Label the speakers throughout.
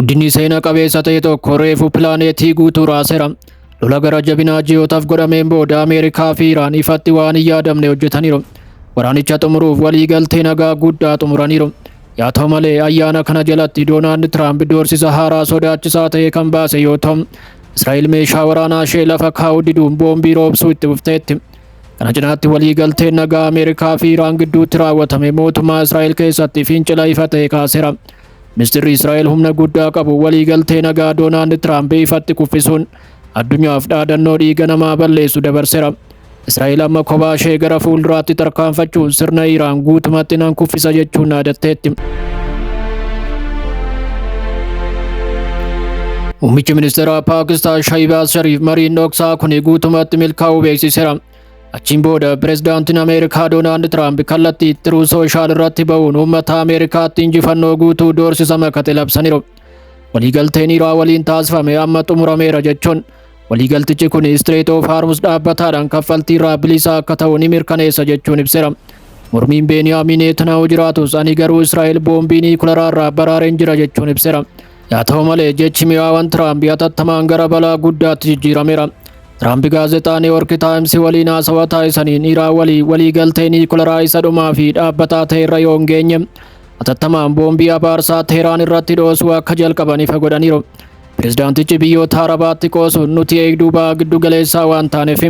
Speaker 1: Guddinni seena qabeessa ta'e tokko reefu pilaaneetii guutuu raaseera. Lola gara jabinaa ji'ootaaf godhameen booda Ameerikaa fi Iraan ifatti waan hin yaadamne hojjetaniiru. Waraanicha xumuruuf waliigaltee nagaa guddaa xumuraniiru. Yaa ta'u malee, ayyaana kana jalatti Doonaald Tiraamp doorsisa haaraa sodaachisaa ta'e kan baase yoo ta'u, Israa'el meeshaa waraanaa ishee lafa kaa'uu diduun boombii roobsuu itti fufteetti. Kana cinaatti, waliigalteen nagaa Ameerikaa fi Iraan gidduutti raawwatame mootummaa Israa'el keessatti fincila ifa ta'e kaaseera. Ministirri Israa'el humna guddaa qabu waliigaltee nagaa Doonaald Tiraamp ifatti kuffisuun addunyaaf dhaadannoo dhiiga namaa balleessu dabarseera. Israa'el amma kophaa ishee gara fuulduraatti tarkaanfachuun sirna Iraan guutumatti nan kuffisa jechuun dhaadatteetti. Muummichi ministeeraa Paakistaan Shahbaaz Shariif mariin dhoksaa kun guutumatti milkaa'uu beeksiseera. Achiin booda pirezidaantiin Ameerikaa Doonaald Tiraamp kallattii Truth Social irratti ba'uun uummata Ameerikaatti injifannoo guutuu doorsisa makate labsaniiru. Waliigalteen Iraan waliin taasifame amma xumurameera jechuun, waliigaltichi kun Strait of Hormuz dhaabbataadhaan kaffaltii irraa bilisa akka ta'u ni mirkaneessa jechuun ibseera. Mormiin Beeniyaamin Netanyahu jiraatus, ani garuu Israa'el boombii niikularaa irraa baraareen jira jechuun ibseera. Yaa ta'u malee, jechi mi'aawan Tiraamp hatattamaan gara balaa guddaatti jijjiirameera. Tiraamp gaazexaa New York Times waliin haasawaa taasisaniin, Iraan walii waliigaltee niikularaa isa dhumaa fi dhaabbataa ta'e irra yoo hin geenye, hatattamaan boombii abaarsaa Teheraan irratti dhoosuu akka jalqaban ifa godhaniiru. Pirezidaantichi biyyoota Arabaatti qoosuun, nuti eegduu ba'a giddu galeessaa waan taaneef,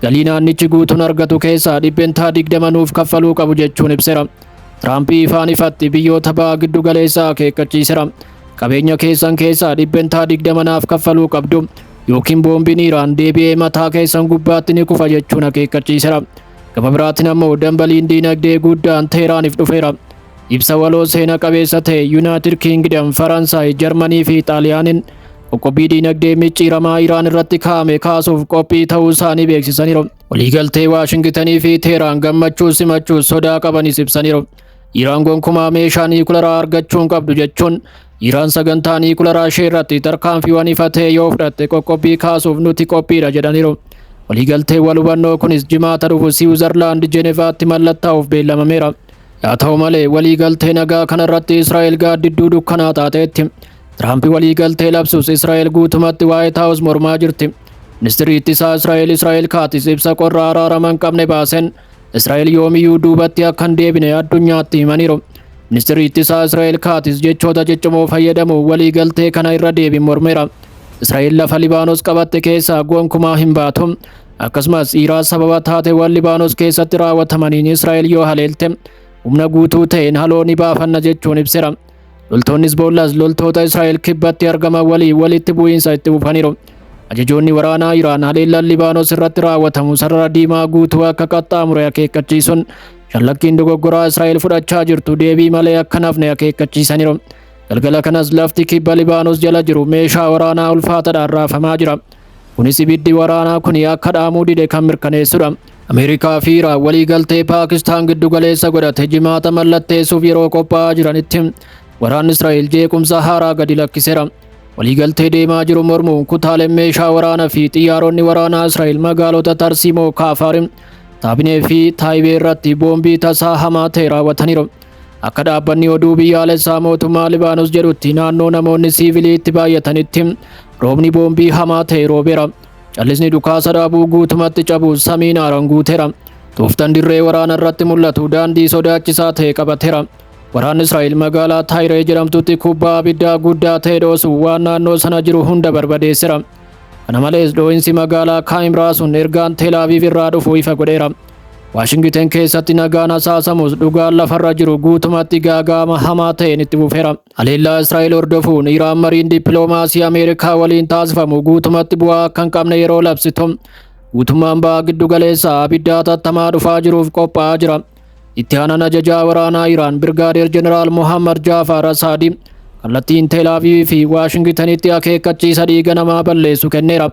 Speaker 1: galii naannichi guutuun argatu keessaa 20% nuuf kaffaluu qabu jechuun ibseera. Tiraamp ifaan ifatti biyyoota ba'a giddu galeessaa akeekkachiiseera. Qabeenya keessan keessaa 20% naaf kaffaluu qabdu, yookiin boombiin Iraan deebi'ee mataa keessan gubbaatti ni kufa jechuun akeekkachiiseera. Gama biraatiin ammoo dambaliin diinagdee guddaan Teeraaniif dhufeera. Ibsa waloo seena qabeessa ta'e United Kingdom, Faransaay, Jarmanii fi Xaaliyaaniin qoqqobbii diinagdee micciiramaa Iraan irratti kaa'ame kaasuuf qophii ta'uu isaanii beeksisaniiru. Waliigaltee Waashingitanii fi Teheraan gammachuu simachuu sodaa qabanis ibsaniiru. Iraan gonkumaa meeshaa niikularaa argachuu hin qabdu jechuun, Iraan sagantaa niikularaa ishee irratti tarkaanfiiwwan ifa ta'e yoo fudhatte, qoqqobbii kaasuuf nuti qophiidha jedhaniiru. Waliigaltee wal hubannoo kunis Jimaata dhufu Siwiizerlaand Jenevaatti mallattaa'uuf beellamameera. Yaa ta'u malee, waliigaltee nagaa kanarratti Israa'el gaaddidduu dukkanaa taateetti. Tiraamp waliigaltee labsus, Israa'el guutumatti White House mormaa jirti. Ministirri ittisaa Israa'el Israa'el Kaatis ibsa qorra araarama hin qabne baaseen, Israa'el yoomiyyuu duubatti akka hin deebine addunyaatti himaniiru. Ministirri ittisaa Israa'el Kaatis jechoota ciccimoo fayyadamuun waliigaltee kana irra deebiin mormeera. Israa'el lafa Libaanos qabatte keessaa gonkumaa hin baatu. Akkasumas Iraan sababa taateewwan Libaanos keessatti raawwatamaniin Israa'el yoo haleelte, humna guutuu ta'een haloo ni baafanna jechuun ibseera. Loltoonni Hezbollaas loltoota Israa'el kibbatti argaman waliin walitti bu'iinsa itti fufaniiru. Ajajoonni waraanaa Iraan haleellaan Libaanos irratti raawwatamu sarara diimaa guutuu akka qaxxaamure akeekkachiisuun, shallakkiin dogoggoraa Israa'el fudhachaa jirtu deebii malee akka nafne akeekkachiisaniiru. Galgala kanas lafti kibba Libaanos jala jiru meeshaa waraanaa ulfaataadhaan raafamaa jira. Kunis ibiddi waraanaa kun akka dhaamuu dide kan mirkaneessudha. Ameerikaa fi Iraan waliigaltee Paakistaan giddu galeessa godhate Jimaata mallatteessuuf yeroo qophaa'aa jiranitti, waraanni Israa'el jeequmsa haaraa gadi lakkiseera. Waliigaltee deemaa jiru mormuun kutaaleen meeshaa waraanaa fi xiyyaaronni waraanaa Israa'el magaalota Tarsiimoo Kaafaarim, Taabinee fi Taayibee irratti boombii tasaa hamaa ta'e raawwataniiru. Akka dhaabbanni oduu biyyaalessaa mootummaa Libaanos jedhutti, naannoo namoonni siivilii itti baay'atanitti roobni boombii hamaa ta'e roobeera. Callisni dhukaasa dhaabuu guutumatti cabu samiin aaraan guuteera. Tooftan dirree waraana irratti mul'atu daandii sodaachisaa ta'e qabateera. Waraanni Israa'el magaalaa Taayiree jedhamtutti kubbaa abiddaa guddaa ta'e dhoosu waan naannoo sana jiru hunda barbadeesseera. Kana malees, dhoo'insi magaalaa Kaayim raasuun ergaan Teel Aviv irraa dhufu ifa godheera. Waashingiten keessatti nagaan hasaasamus, dhugaan lafarra jiru guutumatti gaaga'ama hamaa ta'een itti fufeera. Haleellaa Israa'el hordofuun Iraan mariin dippiloomaasii Ameerikaa waliin taasifamu guutumatti bu'aa akka hin qabne yeroo labsitu, guutummaan ba'a giddu galeessaa abidda hatattamaa dhufaa jiruuf qophaa'aa jira. Itti aanaan ajajaa waraanaa Iraan Birgaadeer Jeneraal Mohammad Jaafar Asaadi kallattiin Tel Aviv fi Waashingitanitti akeekkachiisa dhiiga namaa balleessu kenneera.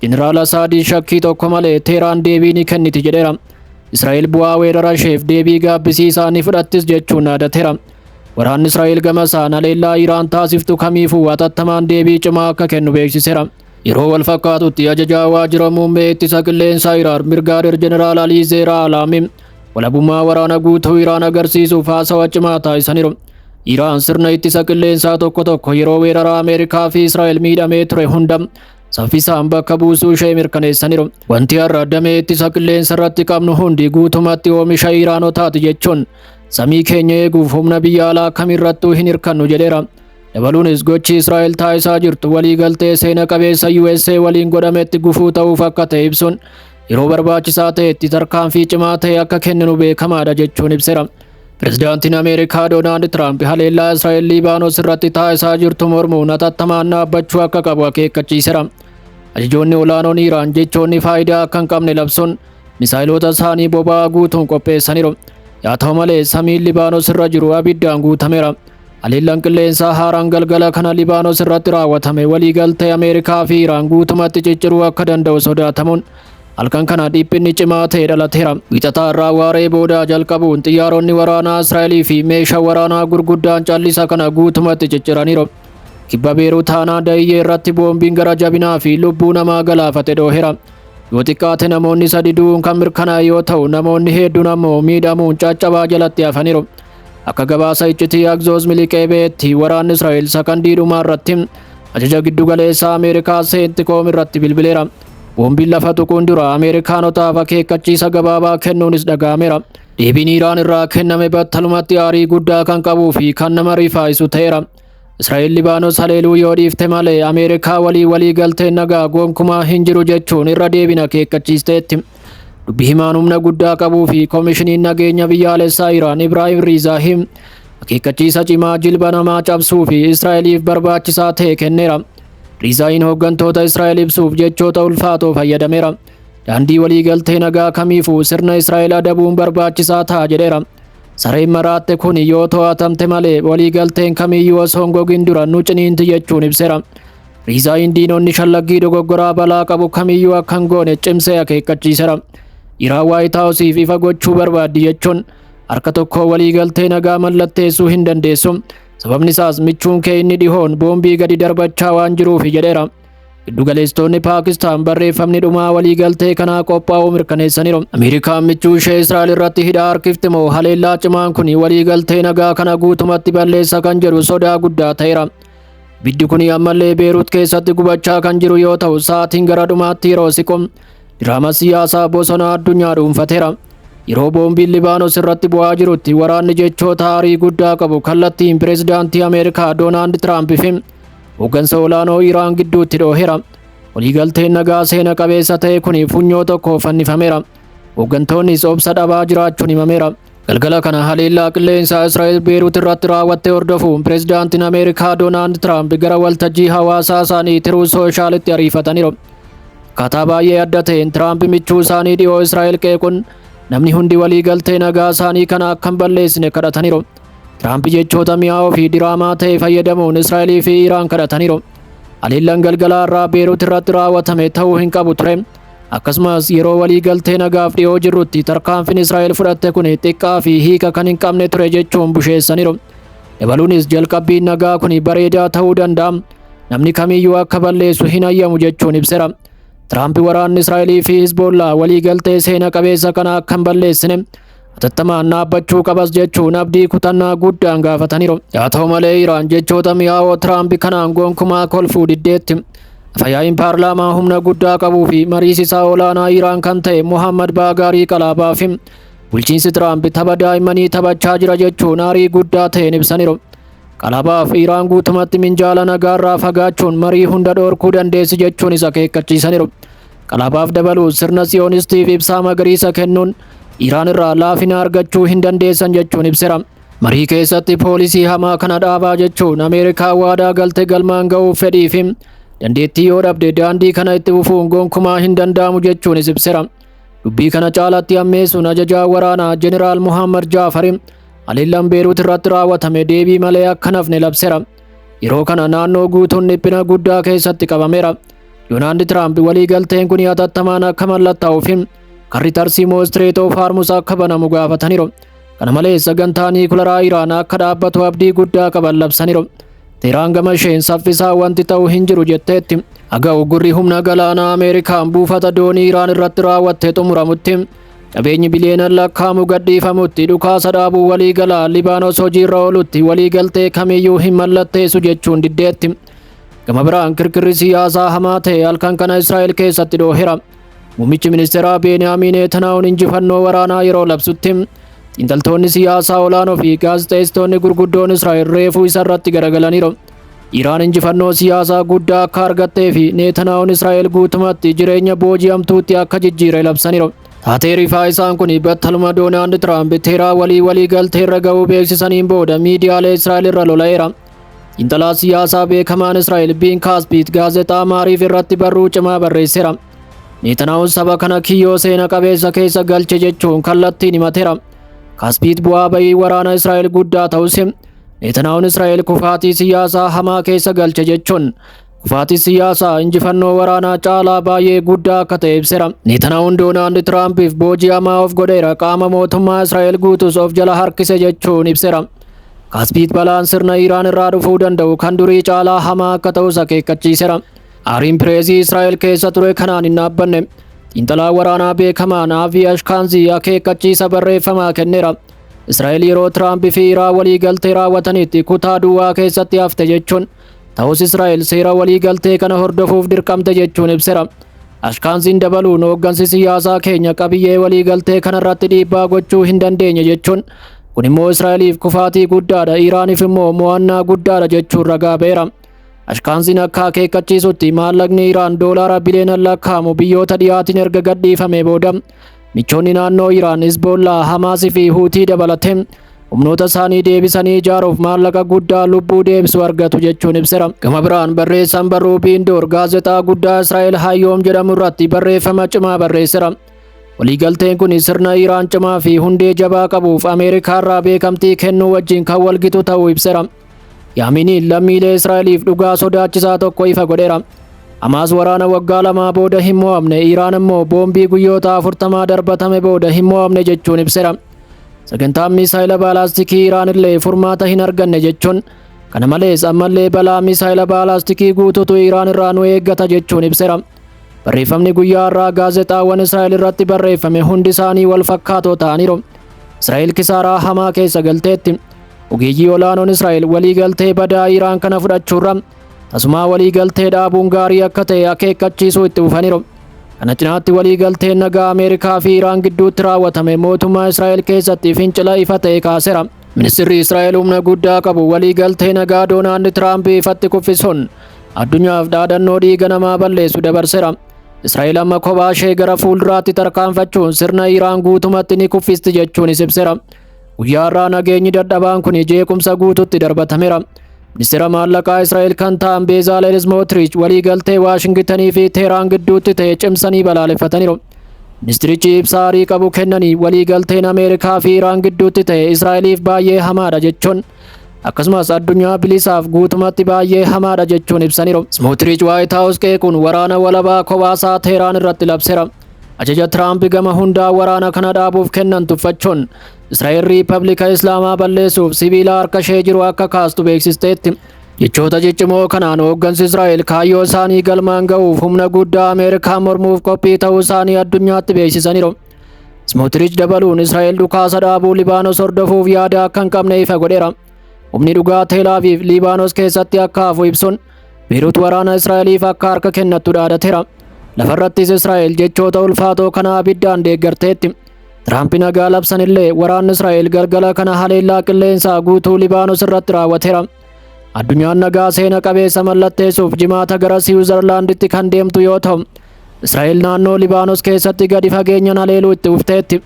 Speaker 1: Jeneraal Asaadi shakkii tokko malee Teheraan deebii ni kenniti jedheera. Israa'el bu'aa weerara isheef deebii gaabbisiisaa ni fudhattis jechuun dhaadateera. Waraanni Israa'el gama isaan haleellaa Iraan taasiftu kamiifuu hatattamaan deebii cimaa akka kennu beeksiseera. Yeroo wal fakkaatutti, ajajaa waajjira muummee ittisa qilleensaa Iraan Birgaadeer Jeneraal Alii Zeeraa Alaami walabummaa waraana guutuu Iraan agarsiisuuf haasawa cimaa taasisaniiru. Iraan sirna ittisa qilleensaa tokko tokko yeroo weerara Ameerikaa fi Israa'el miidhamee ture hunda saffisaan bakka buusuu ishee mirkaneessaniiru. Wanti har'a damee ittisa qilleensa irratti qabnu hundi guutumatti oomisha Iraanotaati jechuun samii keenya eeguuf humna biyya alaa kamirrattuu hin hirkannu jedheera. Dabaluunis gochi Israa'el taasisaa jirtu waliigaltee seena qabeessa USA waliin godhametti gufuu ta'uuf akka ta'e ibsuun yeroo barbaachisaa ta'etti tarkaanfii cimaa ta'e akka kenninu beekamaadha jechuun ibseera. Pirezidaantiin Ameerikaa Doonaald Tiraamp haleellaa Israa'el Liibaanos irratti taasisaa jirtu mormuun hatattamaan dhaabbachuu akka qabu akeekkachiiseera. Ajajoonni olaanoon Iraan jechoonni faayidaa akka hin qabne labsuun misaayiloota isaanii boba'aa guutuun qopheessaniiru. Yaa ta'u malee, samiin Libaanos irra jiru abiddaan guutameera. Haleellaan qilleensaa haaraan galgala kana Libaanos irratti raawwatame waliigaltee Ameerikaa fi Iraan guutumatti cicciruu akka danda'u sodaatamuun halkan kana dhiphinni cimaa ta'e dhalateera. Wixataa irraa waaree boodaa jalqabuun xiyyaaronni waraanaa Israa'elii fi meeshaa waraanaa gurguddaan callisa kana guutumatti cicciraniiru. Kibba Beerut aanaa Dahiyyee irratti boombiin gara jabinaa fi lubbuu namaa galaafate dhooheera. Yoo xiqqaate namoonni sadi du'uun kan mirkanaa'e yoo ta'u, namoonni hedduun ammoo miidhamuun caccabaa jalatti hafaniiru. Akka gabaasa iccitii Axios miliqee ba'etti, waraanni Israa'el sakandii dhumaa irratti ajaja giddugaleessaa Ameerikaa CENTCOM irratti bilbileera. Boombiin lafa tuquun dura Ameerikaanotaaf akeekkachiisa gabaabaa kennuunis dhaga'ameera. Deebiin Iraan irraa kenname battalumatti aarii guddaa kan qabuu fi kan nama rifaa'isu ta'eera. Israa'el Libaanos haleeluu yoo dhiifte malee Ameerikaa walii walii galteen nagaa gonkumaa hin jiru jechuun irra deebiin akeekkachiisteetti. Dubbi himaan humna guddaa qabuu fi koomishiniin nageenya biyyaalessaa Iraan Ibraahim Riizaahim akeekkachiisa cimaa jilba namaa cabsuu fi Israa'eliif barbaachisaa ta'e kenneera. Riizaahiin hooggantoota Israa'el ibsuuf jechoota ulfaatoo fayyadameera. Daandii waliigaltee nagaa kamiifuu sirna Israa'el adabuun barbaachisaa ta'a jedheera. Sareen maraatte kun yoo to'atamte malee waliigalteen kamiyyuu osoo hin gogin dura nu ciniinti jechuun ibseera. Riizaahiin diinonni shallaggii dogoggoraa balaa qabu kamiyyuu akka hin goone cimsee akeekkachiiseera. Iraan White Houseiif ifa gochuu barbaaddi jechuun harka tokko waliigaltee nagaa mallatteessuu hin dandeessu. Sababni isaas michuun kee inni dhihoon boombii gadi darbachaa waan jiruufi jedheera. Giddugaleessitoonni Paakistaan barreeffamni dhumaa waliigaltee kanaa qophaa'uu mirkaneessaniiru. Ameerikaan michuu ishee Israa'el irratti hidhaa harkifti moo haleellaa cimaan kun waliigaltee nagaa kana guutumatti balleessa kan jedhu sodaa guddaa ta'eera. Ibiddi kun ammallee Beerut keessatti gubachaa kan jiru yoo ta'u, sa'aatiin gara dhumaatti yeroo siqu diraama siyaasaa bosona addunyaa dhuunfateera. Yeroo boombiin Libaanos irratti bu'aa jirutti waraanni jechoota aarii guddaa qabu kallattiin pireezidaantii Ameerikaa Doonaald Tiraamp fi hooggansa olaanoo Iraan gidduutti dhooheera. Waliigalteen nagaa seena qabeessa ta'e kun funyoo tokko fannifameera. Hooggantoonnis obsa dhabaa jiraachuun himameera. Galgala kana haleellaa qilleensaa Israa'el Beerut irratti raawwatte hordofuun pireezidaantiin Ameerikaa Doonaald Tiraamp gara waltajjii hawaasaa isaanii Truth Socialitti ariifataniiru. Akkaataa baay'ee adda ta'een Tiraamp michuu isaanii dhiyoo Israa'el qeequun namni hundi waliigaltee nagaa isaanii kana akka hin balleessine kadhataniiru. Tiraamp jechoota mi'aawoo fi diraamaa ta'e fayyadamuun Israa'elii fi Iraan kadhataniiru. Haleellaan galgalaa irraa Beerut irratti raawwatame ta'uu hin qabu ture. Akkasumas yeroo waliigaltee nagaaf dhiyoo jirrutti tarkaanfiin Israa'el fudhatte kun xiqqaa fi hiika kan hin qabne ture jechuun busheessaniiru. Dabaluunis jalqabbiin nagaa kun bareedaa ta'uu danda'a. Namni kamiyyuu akka balleessu hin hayyamu jechuun ibseera. Tiraamp waraanni Israa'elii fi Hizboollaa waliigaltee seena qabeessa kana akka hin balleessine hatattamaan dhaabbachuu qabas jechuun abdii kutannaa guddaan gaafataniiru. Haa ta'u malee, Iraan jechoota mi'aawoo Tiraamp kanaan gonkumaa kolfuu diddeetti. Afyaa'iin paarlaamaa humna guddaa qabuu fi mariisisaa olaanaa Iraan kan ta'e Muhammad Baagaarii Qalaabaa fi bulchiinsi Tiraamp tapha daa'immanii taphachaa jira jechuun aarii guddaa ta'een ibsaniiru. Qalabaaf Iraan guutumatti minjaala nagaarraa fagaachuun marii hunda dhoorkuu dandeessi jechuunis akeekkachiisaniiru. Qalabaaf dabaluu sirna Siyoonistiif ibsaa magariisa kennuun Iraan irraa laafina argachuu hin dandeessan jechuun ibseera. Marii keessatti poolisii hamaa kana dhaabaa jechuun Ameerikaa waadaa galte galmaan ga'uuf fedhii fi dandeettii yoo dhabde daandii kana itti fufuun gonkumaa hin danda'amu jechuunis ibseera. Dubbii kana caalatti hammeessuun ajajaa waraanaa Jeneraal Muhammad Jaafari haleellaan Beeruut irratti raawwatame deebii malee akka nafne labseera. Yeroo kana naannoo guutuun dhiphina guddaa keessatti qabameera. Doonaald Tiraamp waliigalteen kun hatattamaan akka mallattaa'uu fi karri tarsiimoo Strait of Hormuz akka banamu gaafataniiru. Kana malees sagantaa niikularaa Iraan akka dhaabbatu abdii guddaa qaban labsaniiru. Teheraan gama isheen saffisaa wanti ta'u hin jiru jetteetti. Haga uggurri humna galaanaa Ameerikaan buufata doonii Iraan irratti raawwatte xumuramutti Qabeenyi biliyoonaan lakkaa'amu gadhiifamutti, dhukaasa dhaabuu waliigalaa Libaanos hojiirra oolutti waliigaltee kamiyyuu hin mallatteessu jechuun diddeetti. Gama biraan kirkirri siyaasaa hamaa ta'e halkan kana Israa'el keessatti dhoohera. Muummichi ministeeraa Beeniyaamin Netanyahuun injifannoo waraanaa yeroo labsutti, xiinxaltoonni siyaasaa olaanoo fi gaazexeessitoonni gurguddoon Israa'el reefuu isa irratti garagalaniiru. Iraan injifannoo siyaasaa guddaa akka argattee fi Netanyahuun Israa'el guutumatti jireenya booji'amtuutti akka jijjiire labsaniiru. Taatee rifaa isaan kun battaluma Doonaald Tiraamp Teeraan walii galtee irra ga'uu beeksisaniin booda miidiyaalee Israa'el irra lola'eera. Xiinxalaa siyaasaa beekamaan Israa'el Biin Kaaspiit gaazexaa Maariif irratti barruu cimaa barreesseera. Netanyahuun saba kana kiyyoo seena qabeessa keessa galche jechuun kallattiin himateera. Kaaspiit bu'aa bayii waraana Israa'el guddaa ta'us, Netanyahuun Israa'el kufaatii siyaasaa hamaa keessa galche jechuun kufaatii siyaasaa injifannoo waraanaa caalaa baay'ee guddaa akka ta'e ibseera. Netanyahuun Doonaald Tiraampiif booji'amaa of godheera, qaama mootummaa Israa'el guutus of jala harkise jechuun ibseera. Kaaspiit balaan sirna Iraan irraa dhufuu danda'u kan durii caalaa hamaa akka ta'us akeekkachiiseera. Aariin pireezii Israa'el keessa ture kanaan hin dhaabbanne. Xiinxalaa waraanaa beekamaan Avi Ashkaanzii akeekkachiisa barreeffamaa kenneera. Israa'el yeroo Tiraamp fi Iraan walii galtee raawwatanitti kutaa duwwaa keessatti hafte jechuun, ta'us Israa'el seera walii galtee kana hordofuuf dirqamte jechuun ibseera. Ashkaanziin dabaluun, hooggansi siyaasaa keenya qabiyyee walii galtee kanarratti dhiibbaa gochuu hin dandeenye jechuun, kun immoo Israa'eliif kufaatii guddaadha, Iraaniif immoo mo'annaa guddaadha jechuun ragaa ba'eera. Ashkaanziin akka akeekkachiisutti, maallaqni Iraan doolaara biliyoonaan lakkaa'amu biyyoota dhiyaatiin erga gadhiifamee booda, michoonni naannoo Iraan Hizboollaa, Hamaasii fi Huutii dabalatee humnoota isaanii deebisanii ijaaruuf maallaqa guddaa lubbuu deebisu argatu jechuun ibseera. Gama biraan barreessaan barruu Biindoor gaazexaa guddaa Israa'el Hayyoom jedhamu irratti barreeffama cimaa barreesseera. Waliigalteen kun sirna Iraan cimaa fi hundee jabaa qabuuf Ameerikaarraa beekamtii kennuu wajjin kan walgitu ta'uu ibseera. Yaaminiin lammiilee Israa'eliif dhugaa sodaachisaa tokko ifa godheera. Hamaas waraana waggaa 2 booda hin mo'amne, Iraan immoo boombii guyyoota 40 darbatame booda hin mo'amne jechuun ibseera. Sagantaan misaayila baalaastikii Iraan illee furmaata hin arganne jechuun, kana malees ammallee balaa misaayila baalaastikii guutuutu Iraan irraa nu eeggata jechuun ibseera. Barreeffamni guyyaa har'aa gaazexaawwan Israa'el irratti barreeffame hundi isaanii wal fakkaatoo ta'aniiru. Israa'el kisaaraa hamaa keessa galteetti. Ogeeyyii olaanoon Israa'el walii galtee badaa Iraan kana fudhachuurra tasumaa walii galtee dhaabuun gaarii akka ta'e akeekkachiisuu itti fufaniiru. Kana cinaatti walii galteen nagaa Ameerikaa fi Iraan gidduutti raawwatame mootummaa Israa'el keessatti fincila ifa ta'e kaaseera. Ministirri Israa'el humna guddaa qabu walii galtee nagaa Doonaald Tiraamp ifatti kuffisuun addunyaaf dhaadannoo dhiiga namaa balleessu dabarseera. Israa'el amma kophaa ishee gara fuulduraatti tarkaanfachuun sirna Iraan guutumatti ni kuffisti jechuunis ibseera. Guyyaa har'aa nageenyi dadhabaan kun jeequmsa guututti darbatameera. Ministeera maallaqaa Israa'el kan ta'an Beezaaleel Smotrich walii galtee Waashingitanii fi Teheraan gidduutti ta'e cimsanii balaaleffataniiru. Ministirichi ibsa aarii qabu kennanii, walii galteen Ameerikaa fi Iraan gidduutti ta'e Israa'eliif baay'ee hamaadha jechuun, akkasumas addunyaa bilisaaf guutumatti baay'ee hamaadha jechuun ibsaniiru. Smotrich White House qeequun waraana walabaa kophaasaa Teheraan irratti labseera. Ajaja Tiraamp gama hundaa waraana kana dhaabuuf kennan tuffachuun Israa'el Riippablika Islaamaa balleessuuf sibiila harka ishee jiru akka kaastu beeksisteetti. Jechoota ciccimoo kanaan hooggansi Israa'el kaayyoo isaanii galmaan ga'uuf humna guddaa Ameerikaa mormuuf qophii ta'uu isaanii addunyaatti beeksisaniiru. Smotrich dabaluun Israa'el dhukaasa dhaabuu Libaanos hordofuuf yaada akka hin qabne ifa godheera. Humni dhugaa Teel Aviv Libaanos keessatti akka hafu ibsuun, Beerut waraana Israa'eliif akka harka kennattu dhaadateera. Lafarrattis Israa'el jechoota ulfaatoo kana abiddaan deeggarteetti. Tiraamp nagaa labsan illee, waraanni Israa'el galgala kana haleellaa qilleensaa guutuu Libaanos irratti raawwateera. Addunyaan nagaa seena qabeessa mallatteessuuf Jimaata gara Siwiizerlaanditti kan deemtu yoo ta'u, Israa'el naannoo Libaanos keessatti gadi fageenyaan haleeluu itti fufteetti.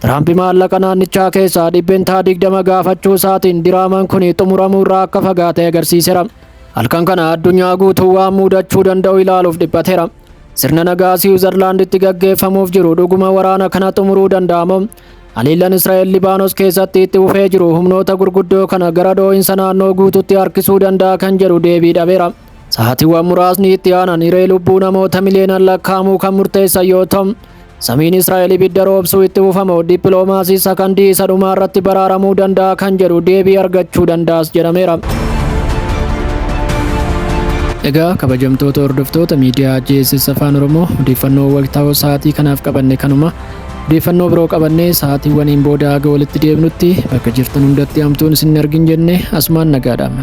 Speaker 1: Tiraamp maallaqa naannichaa keessaa 20% gaafachuu isaatiin diraamaan kun xumuramuu irraa akka fagaate agarsiiseera. Halkan kana addunyaa guutuu waan mudachuu danda'u ilaaluuf dhiphateera. Sirna nagaa Siwiizerlaanditti gaggeeffamuuf jiru dhuguma waraana kana xumuruu danda'amoo, haleellaan Israa'el Libaanos keessatti itti fufee jiru humnoota gurguddoo kana gara dhoo'insa naannoo guututti harkisuu danda'a kan jedhu deebii dhabeera. Sa'aatiiwwan muraasni itti aanan hiree lubbuu namoota miliyoonaan lakkaa'amuu kan murteessan yoo ta'u, samiin Israa'el ibidda roobsuu itti fufamoo dippiloomaasii sakandii isa dhumaa irratti baraaramuu danda'a kan jedhu deebii argachuu danda'as jedhameera. Egaa kabajamtoota hordoftoota miidiyaa JSS Afaan Oromoo, odeeffannoo waqtaawoo sa'aatii kanaaf qabanne kanuma. Odeeffannoo biroo qabannee sa'aatiiwwaniin booda haga walitti deebinutti bakka jirtan hundatti hamtuun isin hin argin jenne asumaan nagaadhaan.